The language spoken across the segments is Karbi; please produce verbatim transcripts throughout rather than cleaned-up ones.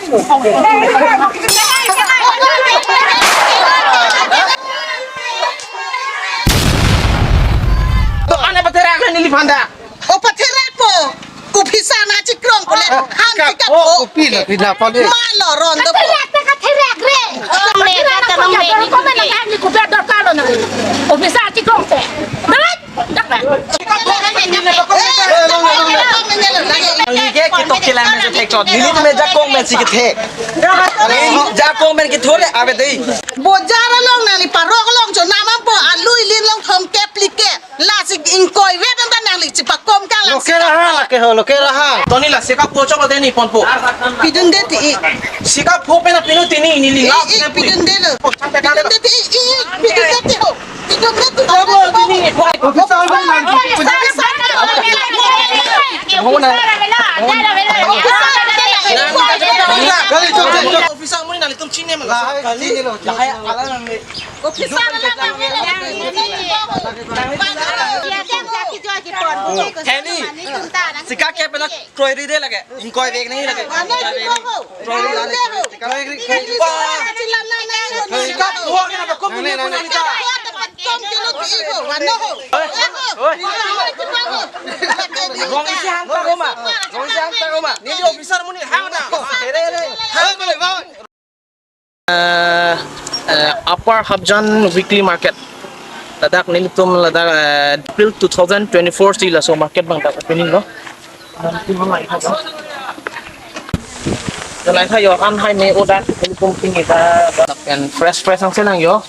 To ane patherak neli aphan ta. O patherak po. Officer nangchekrong pule. Ah, han kap, sikap oh, po. Kopi na, pina pale. Malo ron do po. Patherak ta patherak re. Kong le, kong le, kong le, ni kuber dorkar lo na. Officer chekrong te. Dai. Neli ke ketok kelang men si thekchot. Nelitum me jakong men si kethek. Neli jakong men kethole ave dei. Bojar along nangli parok along chonam po, alui lin along thomkep phlikep. Lasi ingkoi vet anta nangli chepakom kang lasi. Loke raha, lake ho, loke raha. To neli la sikap pho choklo dei ni ponpo. Pidunde ti ik. Sikap pho pen apinu tini neli la. Ik, ik, pidunde lo. Pidunde ti ik, ik, pidunde ti ho. Heni, sikap ke pena kroi ri de lake. Ingkoi vek nahi lake. Ingkoi vek nahi. Kroi ri lake. Sikap pho ke na pakom ne pon neli ta. Rong isi hang ta koma. Rong isi hang ta koma. Neli officer amonit hang ta. Hang ko le bang. Eh, eh, Upper Hafjan Weekly Market. Ladak nelitum ladak, eh, April two thousand twenty-four si laso market abang dak opening lo. Dak lahai tha yo, an hai me odak, nelitum pini ta, ta pen fresh fresh ang selang yo.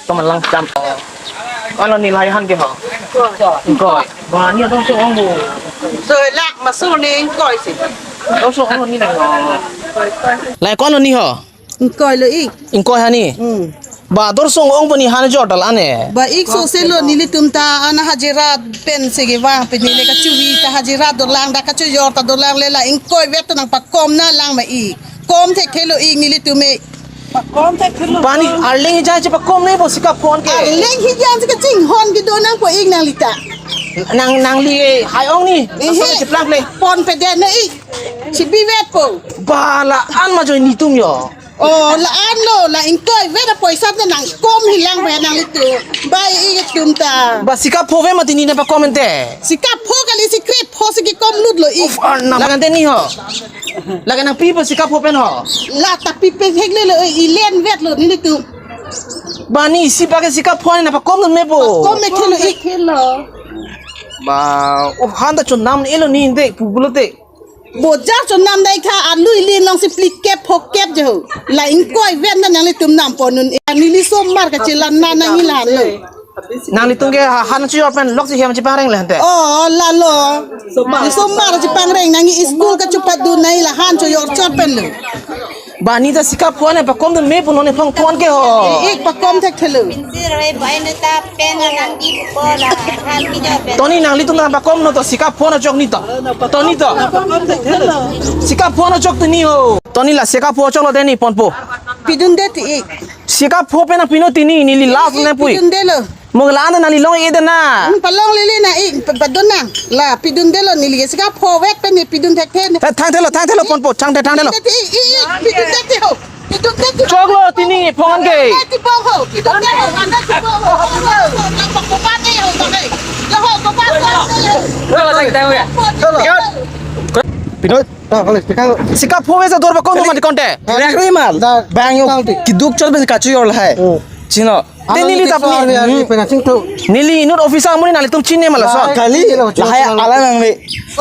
Toman lang jam. Alo neli han ke ho. Ingkoi. Ba ni adong so ong bu. So la masuk ni ingkoi si. Adong so ong ni nang. Lahai ko-an lo ni ho. Ingkoi lo ik. Ingkoi hani. Hmm. Ba dor song ong boni han jor dal ane. Ba ik so se lo nelitum ta ana hajira pen si kevang pen neli kachivi ta hajira dolang dak kachojor ta dolang le la ingkoi vet nangpakom nanglang ma ik. Kom thekthe lo ik nelitum me. Pakom thekthe lo. Bani arleng ejai chepakom ne po sikap pho an ke. Arleng ejai si kachinghon kedo nangpo ik nangli ta. Nang nangli hai ong ni. Ehe. Nang cheplang le. Ponpe det na ik. Chibi vet po. Ba la-an ma joi netum yo. Oh, la-an lo, la ingkoi vet apoisa ta nangkom hilang ba nanglitum. Ba itum ta. Ba sikap pho vet ma tini nangpakom ente. Sikap pho kali, sikap pho si kekom lut lo ik. Of, arnam. Lakan te ni ho. Lakan nangpipo sikap pho pen ho. La ta pipe thek le lo, ilen vet lo nelitum. Ba ni isi ba ke sikap pho nangpakom me po. Kom me thelo ik. Ba, of, han ta chonam elo ni ente, pupulo te. Bojar chonam dai tha, alui lin along si phlikep phokep jo. La ingkoi vet na nanglitum nam pon un. Neli somar kachelang na nangli la lo. Nanglitum ke ha-, han chu open lok si hem chepangreng le ante. Oh, la lo. Neli somar chepangreng nangli school kachepadu nangli la han chojor chot pen lo. Ba ni ta sikap pho nangpakom dun me pu non ephong pon ke ho. Ik pakom thekthe lo. Sir, oi, bai ne ta pen nang di ko la, han ki jo pen. To ni nanglitum nangpakom non to sikap pho ajok ni to. To ni to. Sikap pho ajok to ni ho. To ni la sikap pho choklo dei ni ponpo. Pidunde ti ik. Sikap pho pen apinu tini neli last nangpui. Pidunde lo. Mo la-an nangli long-e det na. Hmm, palong lili na ik, pa-, padun nang. La, pidunde lo neli sikap pho vet pen ni pidun thekthe ni. Eh, thangthe lo, thangthe lo ponpo, thangthe, thangthe lo. Pidunde ti ik, ik, ik, pidunde ti ho. Choklo tini phongan ke. Pinot, ah, kali, pegang. Sikap pho vet sa dor ba kono mati konte. Direct rimal. Da, bang yo. Kiduk chot pen kachojor lahai. Oh. Chino. Te neli tap ni. Neli inut officer amonit nanglitum chini ma laso. Kali. Lahai alam nang le.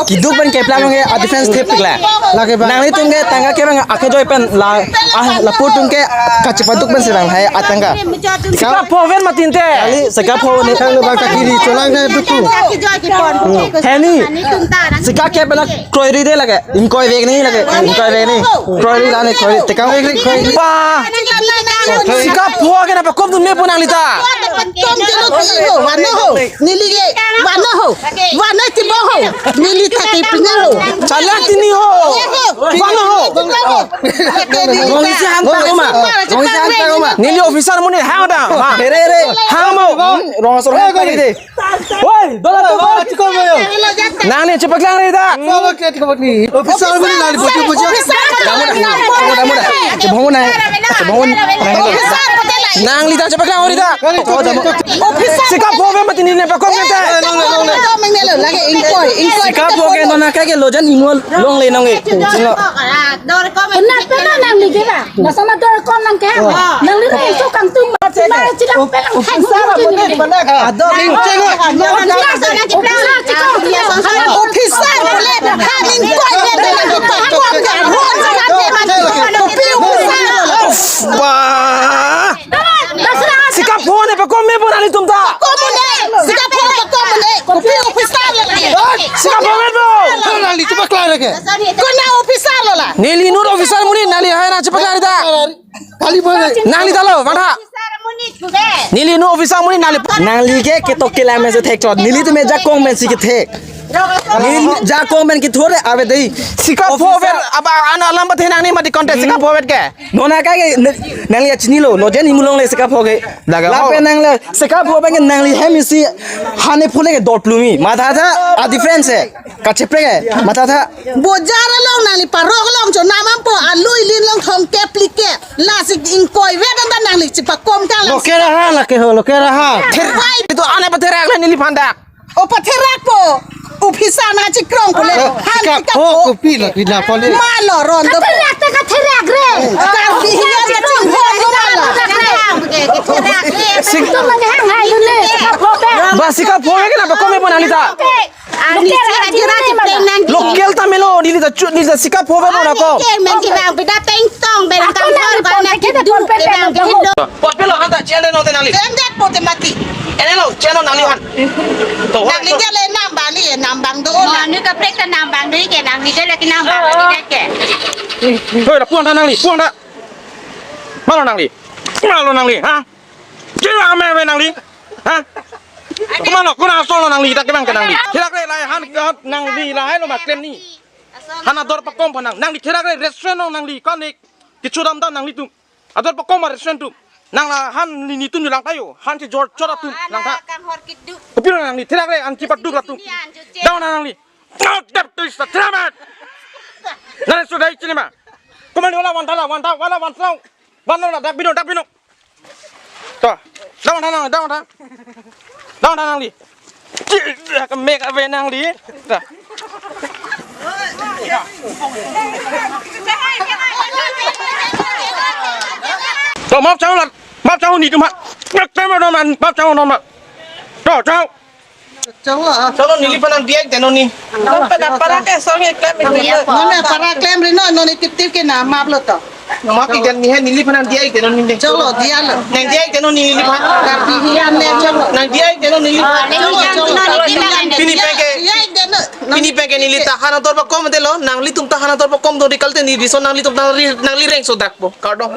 Kiduk pen keplang ke a defense tip la. Lake bang. Nanglitum ke tangka kevang akejoi pen la, ah, lapu atum ke kachepaduk pen si bang hai atangka. Sikap pho vet ma tinte. Kali sikap pho ne thang lo bang ta kiri cholang ne dutu. Heni. Sikap ke pen kroi ri de lake. Ingkoi vek ni lake. Ingkoi vek ni. Kroi ri la ne kroi. Tekang vek ni kroi ri. Pa. Sikap pho ke nangpakom dun me pu nangli ta. Tom jelo ti ho, vano ho. Neli ke, vano ho. Vano ti bo ho. Neli ta ti pina ho. Chalak tini ho. Vano ho. Rong isi han ta koma. Rong isi han ta koma. Neli officer amonit hang da. Ma. Here re. Hang mo. Rong asor han ta de. Oi, dola to. Nang ni chepaklangri ta. Officer amonit nang di bocor bocor. Chebong nang. Chebong nang. Officer pute la. Nangli ta chepaklang ori ta. Officer. Sikap pho ave mati neli pakong nang ta. Nang, nang, nang, nang. Lagi ingkoi, ingkoi. Sikap pho ke non akai ke lojan imul longle nonge. Sino. Dor ko. Una pena nangli ke ba. Masa na dor ko nang ke. Nangli ke itu kangtung. Mari sila pelang. Officer pute mana ka? Ador ingkoi. Officer pute. Officer pute. Nang ingkoi. Kopi officer. Wah. Sikap pho ne pakom me pon nelitum ta. Kom ne. Sikap pho pakom ne. Kopi officer le. Sikap pho me pon. Nangli chepaklang ke. Kona officer lo la. Neli inut officer amonit nangli hai nang chepaklang ta. Kali mana? Nangli ta lo, vangtha. Neli inut officer amonit nangli. Nangli ke ketok kelang pen si thek chot. Nelitum me jakong pen si kethek. Neli jakong pen kethur ave dei. Sikap pho vet aba an alam pathe nangji mati contest sikap pho vet ke. Non akai ke ne-, nangli achinilo, lojan imul longle sikap pho ke. Daga lapen ho. Nangli sikap pho pen ke nangli hem isi hane phule ke dot plumi. Matha tha a difference hai. Kacheprek hai. Matha tha. Bojar along nangli parok along cho namam po alui lin along thong kep like. Lasi ingkoi vet anta nangli chepakom kang lang. Loke raha lake ho, loke raha. Ther-, itu ane patherak le neliphan dak. O patherak po. Officer nangchekrong po le. Han sikap pho kopi la pina po le. Malo ron do. Katherak te katherak re. Karbi hian kachinghon lo mala. Sik- Ba sikap pho ke nangpakom me pon nangli ta. Local ta melo, neli ta chu, neli ta sikap pho ave mo na ko. Pot pelo han ta chende non te nangli. Chende pote mati. Ene lo, chende nangli han. To, nangli jale nambang ni, nambang do. Nangli kaprek ta nambang ni ke, nangli jale ke nambang ni ke. Hoi, la puang ta nangli, puang ta. Malo nangli. Malo nangli, ha? Chira me me nangli. Ha? Komatlo, kona asolo nangli, ta kevang ke nangli. Therak le lahai han ke nangli lahai lo ma klem ni. Han ador pakom pon nang, nangli therak le restaurant nong nangli, konik. Kecho damdam nanglitum. Ador pakom ma restaurant atum. Nang la han ni netum lang tayo, han si jor chor atum, lang ta. Kopi nangli therak le an chepaduk latum. Down nangli. Dap tu isa therak. Nang sudah ichini ma. Komat wala vantha la, vantha, wala vantha. Vanlo la, dak bino, dak bino. To, down nang, down nang. Down nangli. Chi, ya, kemek ave nangli. Ta. To, map chang la, map chang ni tu ma. Map chang no man, map chang no ma. To, chang. Chang la. Chalo neliphan nangdiya ik te non ni. Nang pada para ke song ek kami. Nona para klem ri non, nona kiptir ke na map lo to. Map ik te ni hai neliphan nangdiya ik te non ni. Chalo, diya lo. Nangdiya ik te non ni neliphan. Karbi hian ne chalo. Nangdiya ik te non ni neliphan. Pini pen ke. Diya ik te non. Pini pen ke neli ta han ador pakom te lo, nanglitum ta han ador pakom do ri kalte neli rison nanglitum nangli, nangli reng so dak po. Kardom.